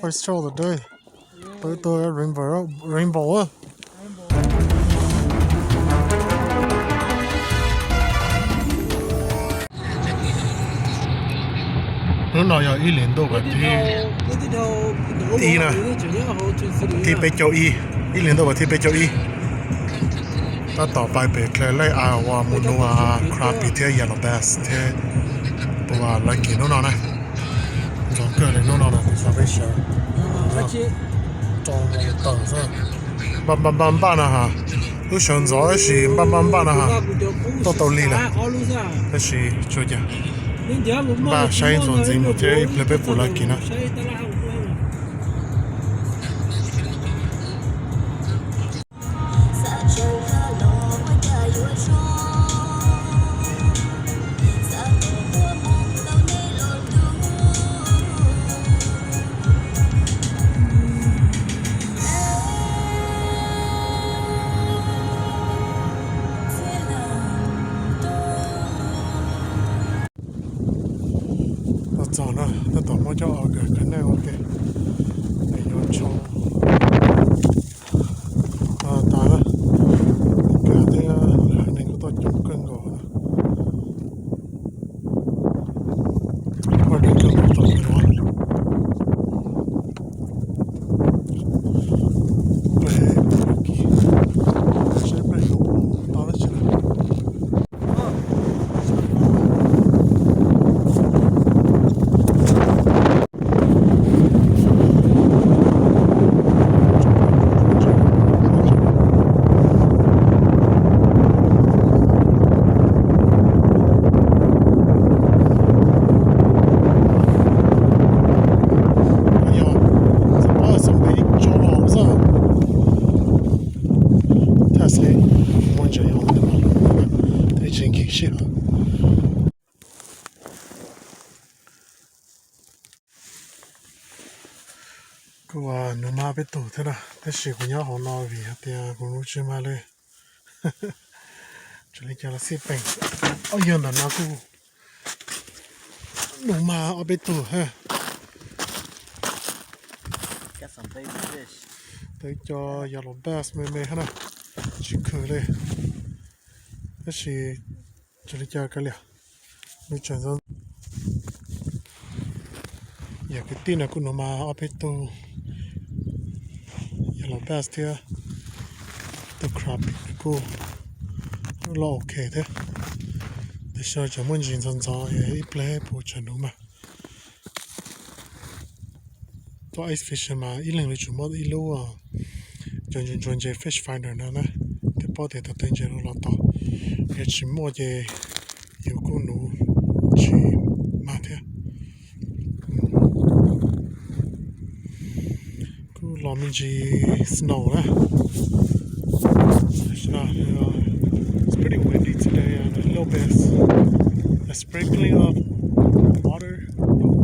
First trout of the day. Peb tua rainbow, rainbow. Hnub no yog ib hlis ntuj vas thib ib na, thib peb caug ib, ib hlis ntuj vas thib peb caug ib. Tab tom pais pem Clear Lake, Iowa mus nuv crappie thiab yellow bass thiab tua lake hnub no na. Ntxov kawg li hnub no na, kuv xav peb sawv rau taws xwb. Npaj npaj npaj npaj no ha, lub sawv ntxov tab sis npaj npaj npaj no ha, tuaj tau lig lawm. Tab sis tsuas cas, npaj saib ntxuav ntxiv mus thiab ib pliag peb puas lake na. Los txog na, tab tom muab cov auger khav neej ua ke, es yuav tshau tas na. Kab thiab lwm haiv neeg kuj tuaj coob kawg nkaus na. Ua dheev kawg nkaus tau li no. Peb, saib peb yuav tau dab tsi lawm. Yog, xav paub xav npe ib co los xwb. Thaj xwb, muaj ntsis yog ntawm no, thiaj tsis nkim siab. Kuv nuv mas peb tug thiab na, tab sis kuv nyob hauv no vim hais tias kuv nuv tsis mag li. Tsis li cas los xij peem. Ob yawg ntawm no kuj nuv mas ob peb tug thiab. Tau ib co yellow bass me me thiab na, tsis khwm li. Tab sis tsis li cas kav liam, nuv tseem zoo. Yam kwv tij no kuj nuv mas ob peb tug yellow bass thiab tus crappie kuj loj ok thiab. Tam sim no tseem muaj ntsis ntxov ntxov, ib pliag puas tseem nuv mas. Tuaj ice fishing mas ib leeg yuav tsum muaj ib lub cov ntsuas ntsuas ntses fish finder no na, thiaj paub tias thaum twg ntses los los tod. Yog tsis muaj ces yus kuj nuv tsis mag thiab. Kuj los me ntsis snow na. It's pretty windy today and a little bit, a sprinkling of water,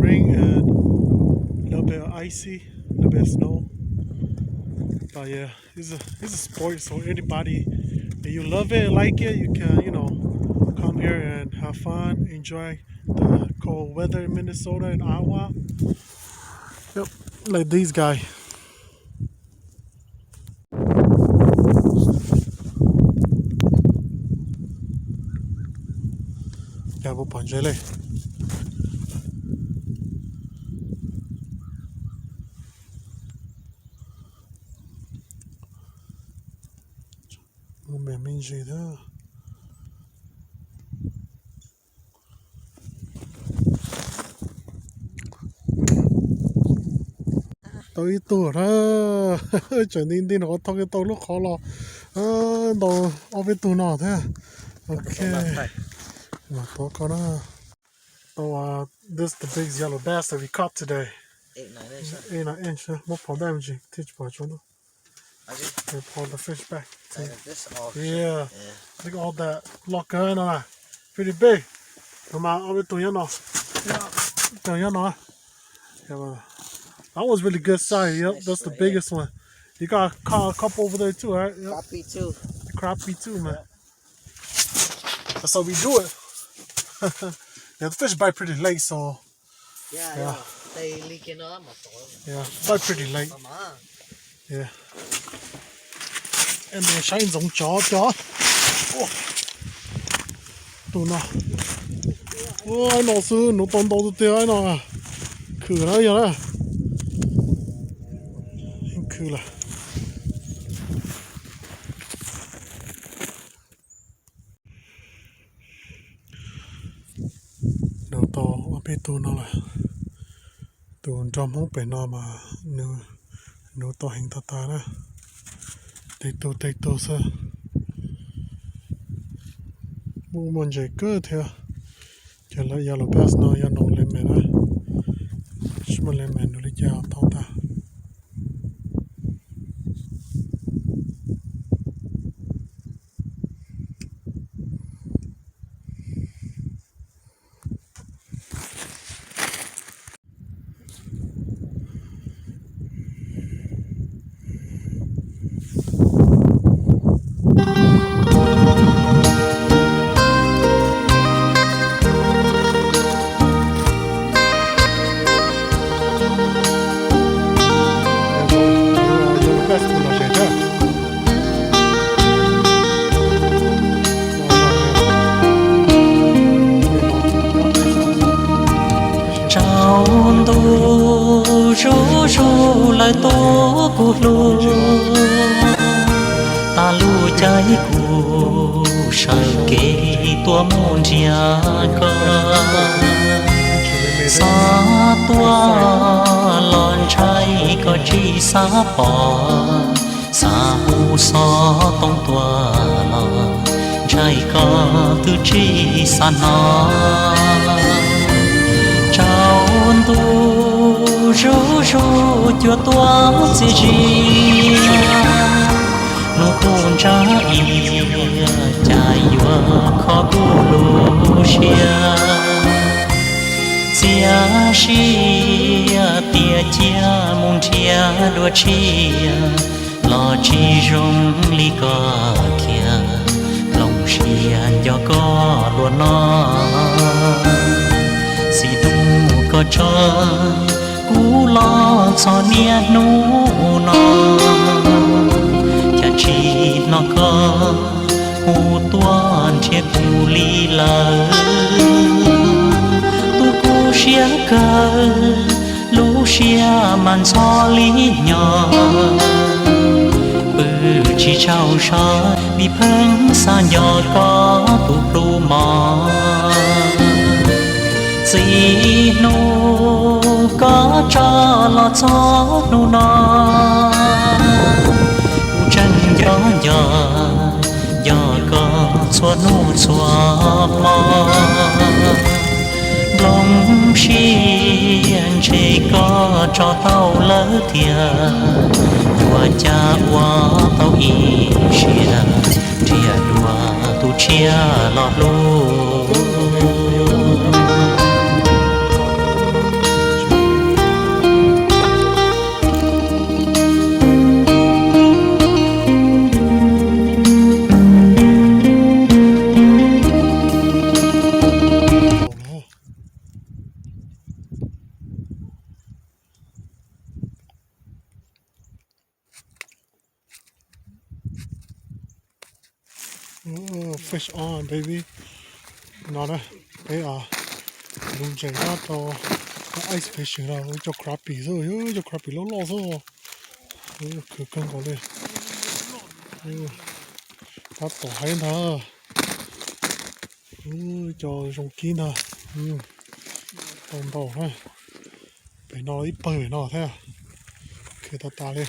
rain, and a little bit of icy, a little bit of snow. But yeah, it's a, it's a sport, so anybody, if you love it, like it, you can, you know, come here and have fun, enjoy the cold weather in Minnesota and Iowa. Yep, like these guys. Cas puas pom ntses li? Muaj me me ntsis thiab. Tau ib tug na, tseem nti nti no qhov thoob tau lub qhov los ntau ob peb tug no thiab. Ok, los tuav koj na. Tau, this the biggest yellow bass that we caught today. Eight, nine inch, muab phom daj me ntsis thiaj tsis pom tsuav ntuj. They pull the fish back. Yeah. Look at all that. Loj kawg no na. Pretty big. Tus mas ob peb tug nyob no. Tus nyob no. That was really good size. Yep, that's the biggest one. You got a cou-, a couple over there too, right? Yep. Crappie too. Crappie too, man. That's how we do it. Yeah, the fish bite pretty late, so yeah, yeah. Yeah, quite pretty lake. Yeah. Saib ntxoov tsov cov. Tus no. Ua no xwb, nuv tau ntau tiag tiag no. Khwm na yog na. Khwm lawm. Nuv tau ob peb tug no lawm. Tus nrog Hmoob pem no mas nws nuv tau heev tag tag na. Tej tug tej tug xwb. Muaj muaj ntses kawg thiab. Ces lawv yog los pas no yog no lemon na. Tsis muaj lemon nws li cas tau tag. Tsaus ntuj zuj zus lawm tus kuv hlub, tas lub caij kuv sawv kev tuaj mus nrhiav koj. Xav tuaj los ntshai koj tsis xav pom, xav hu xov tooj tuaj los ntshai koj twb tsis xav hnov. Tsaus ntuj zuj zus cuag tuaj txias zi, hnub kuj ntsab ib, cas yuav kho kuv lub siab. Txias sia tias cia mus nrhiav dua tshiab, los tsis zoo li koj khiav, hloov siab nco koj luag no. Xib hnub koj tso kuv los txog niaj hnub no, cas tsis hnov koj hu tuaj nrhiav kuv li lawm. Tus kuv siab kawg, lub siab mas ntxhov li nyo, pw tsis tsaug zog vim pheej xav nco koj tus hlub mog. Txij hnub koj tso los txog hnub no, kuv tseem nco nco, nco koj txhua hnub txhua hmo. Nplooj siab ntshe koj tso tau lawm tiag, yuav cas ua tau ib siab, nrhiav dua tus tshiab los hlub. Fish on, baby. No na, peb lub ntses no tau ice fishing no, cov crappie xwb, cov crappie loj loj xwb. Khwv kawg nkaus li. Tab tom haib ntag. Cov zoo kib ntag. Tau ntau na. Pem no ib pawg pem no thiab. Khwv tas tas li.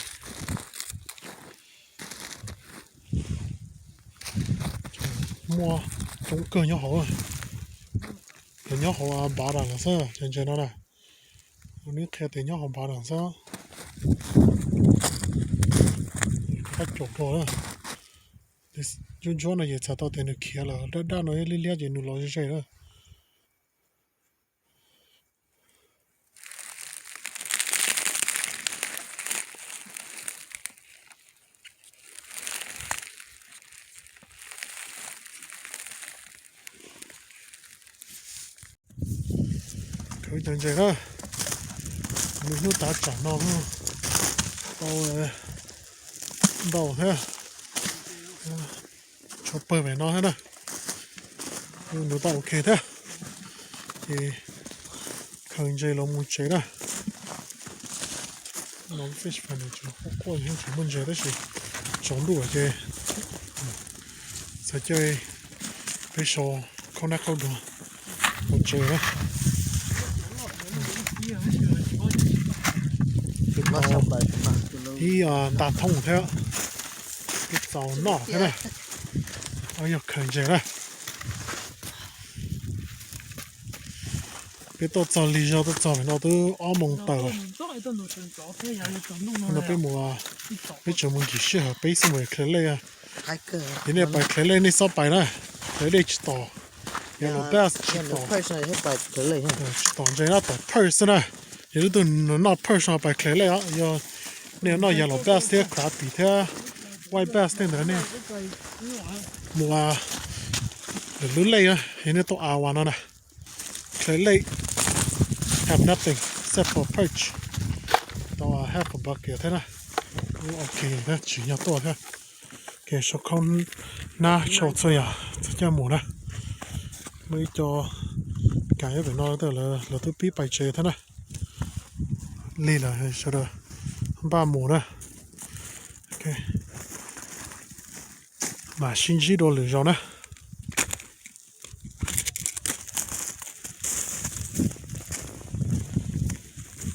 Muaj coob kawg nyob hauv. Cov nyob hauv bottom lawm xwb, cov ntses no na. Neb qhia tias nyob hauv bottom xwb. Qab caum dua na. Ntsuab ntsuab no ces txhais tau tias nws khiav lawm, daj daj no liab liab ces nws los ze ze na. Khwv cov ntses na. Nws hnub tav tsam no tau ntau thiab, tshuav pawg pem no thiab na. Nws tau ok thiab, ces khaws ntses los mus tsev na. No fish pond tseem quaj quaj, tseem muaj ntses tab sis tsaus ntuj ces txhais caij peb so khaub nab khaub duav mus tsev na. Ib nta thoob thiab, ib txaus noj thiab na. Yog khaws ntses na. Peb tuaj txog lig zog, tuaj txog pem no twb ob moos tawm. No peb mus, peb tseem mus nkim sij hawm peb xwb mus khlais lej. Ces nej pais khlais lej nej txhob pais na, khlais lej tsis tom, yog los bass tsis tom, tsis tom ntses na, tom perch xwb na. Yog lub tug noj perch no pais khlais lej os. Yog nej noj yog los bass thiab crappie thiab white bass tej ntawd nej mus lwm lub lej, yog nej tuaj a vas no na, khlais lej have nothing except for perch, tau half a bucket thiab na. Kuj ok thiab, tsim nyog tuaj thiab. Ces sau khaub nab sau txhua yam txhua caij mus na. Muaj ib co kas nyob pem no, lawv twb pib pais tsev thiab na. Lig lawm sawv daws npaj mus na. Mam sib ntsib dua lwm zaus na.